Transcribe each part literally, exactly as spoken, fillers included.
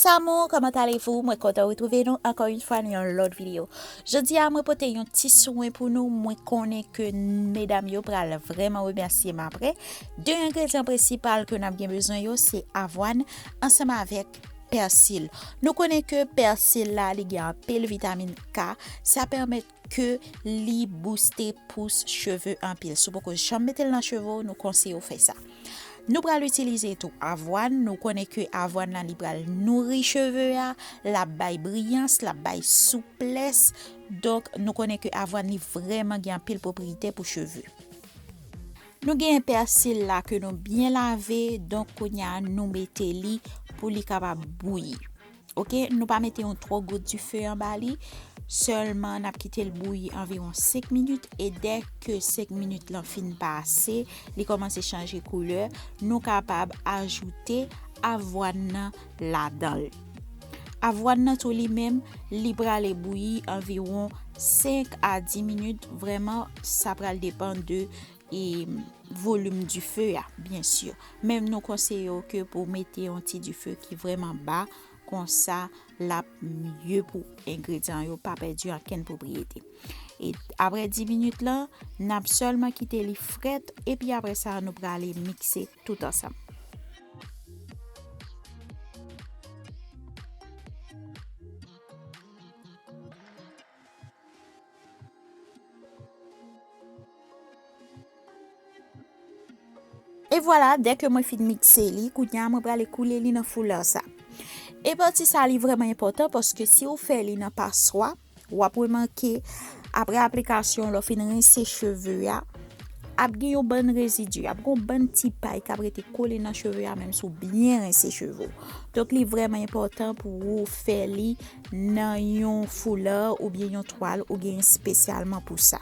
Mes amours, comment allez-vous? Mwen kontan retwouve nou ankò yon fwa nan yon lòt videyo. Jodi a, mwen pote yon ti swen pou nou. Mwen konnen ke medam yo pral vrèman remèsye m apre. De engredyan prensipal ke n ap gen bezwen yo, se avwàn ansanm avèk pèsil. Nou konnen ke pèsil la, li gen anpil vitamin K. Sa pèmèt ke li booste pous cheve anpil. Si w poko janm mete l nan cheve w, nou konseye w fè sa. Nou pral itilize tou avwàn. Nou konnen ke avwàn nan, li pral nouri cheve a, l ap bay briyans, l ap bay souplès. Donk, nou konnen ke avwàn, li vrèman gen anpil pwopriyete pou cheve. Nou gen pèsil la ke nou byen lave, donk kounye a nou mete li pou li kapab bouyi. Oke, nou pa mete yon twò gout dife anba li, sèlman n ap kite l bouyi anviwon senk minit, e dèke senk minit lan fin pase, li kòmanse chanje koulè, nou kapab ajoute avwàn nan ladan l. Avwàn nan tou li menm, li prale bouyi anviwon senk a dis minit, vrèman, sa pral depann de e volim dife a, byen si. Men nou konseye w ke pou w mete yon ti dife ki vrèman ba, konsa l ap mye pou engredyan yo pa pèdi ankenn pwopriyete. E apre dis minit lan, n ap sèlman kite li frèt, epi apre sa, nou prale mikse tout ansanm. E vwala, dèke mwen fin mikse li, kounye a mwen prale koule li nan foulè sa. E pati sa, li vrèman enpòtan, paske si w fè li nan paswa, w ap remake, apre aplikasyon, lè w fin rense cheve a, ap gen yon bann rezidi, ap gen yon bann ti pay k ap rete kole nan cheve a, menm si w byen rense cheve w. Donk, li vrèman enpòtan pou w fè li nan yon foulè oubyen yon twal ou gen espesyalman pou sa.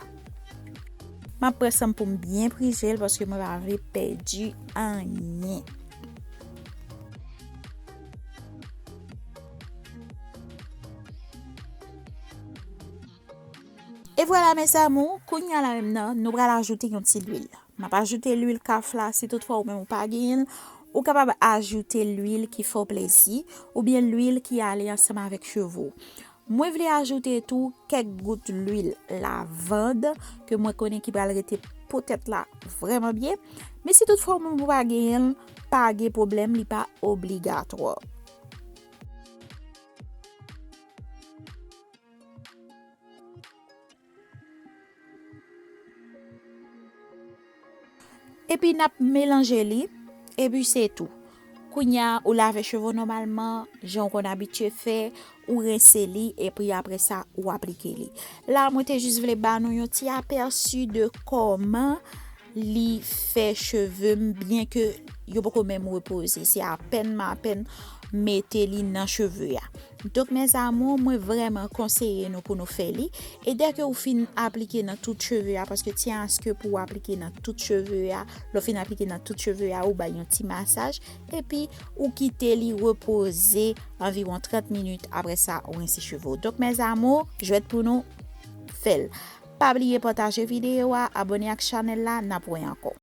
M ap pran san m pou m byen prije l, paske mwen pa vle pèdi anyen. E vwala, mes amours, kounye a la menm nan, nou pral ajoute yon ti lwil. M ap ajoute lwil kaf la, si toutfwa ou menm ou pa genyen l, ou kapab ajoute lwil ki fè w plezi, oubyen lwil ki ale ansanm avèk cheve w. Mwen vle ajoute tou kèk gout lwil lavand ke mwen konnen ki pral rete po tèt la vrèman byen. Men si toutfwa ou menm ou pa genyen l, pa gen pwoblèm, li pa obligatwa. Epi n ap melanje li, epi se tou. Kounye a, ou lave cheve w nòmalman, jan w konn abitye fè, ou rense li, epi apre sa, ou aplike li. La, mwen te jis vle ba nou yon ti apèsi de kòman li fè cheve m, byen ke yo poko menm repoze. Se apèn m apèn mete li nan cheve a. Donk, mes amours, mwen vrèman konseye nou pou nou fè li. E dèke ou fin aplike nan tout cheve a, paske tyen aske pou w aplike nan tout cheve a, lè w fin aplike nan tout cheve a, ou bay yon ti masaj, epi ou kite li repoze anviwon trant minit, apre sa, ou rense cheve w. Donk, mes amours, jwèt pou nou fè l. Pa bliye pataje videyo a, abòne ak chanèl la, n ap wè ankò.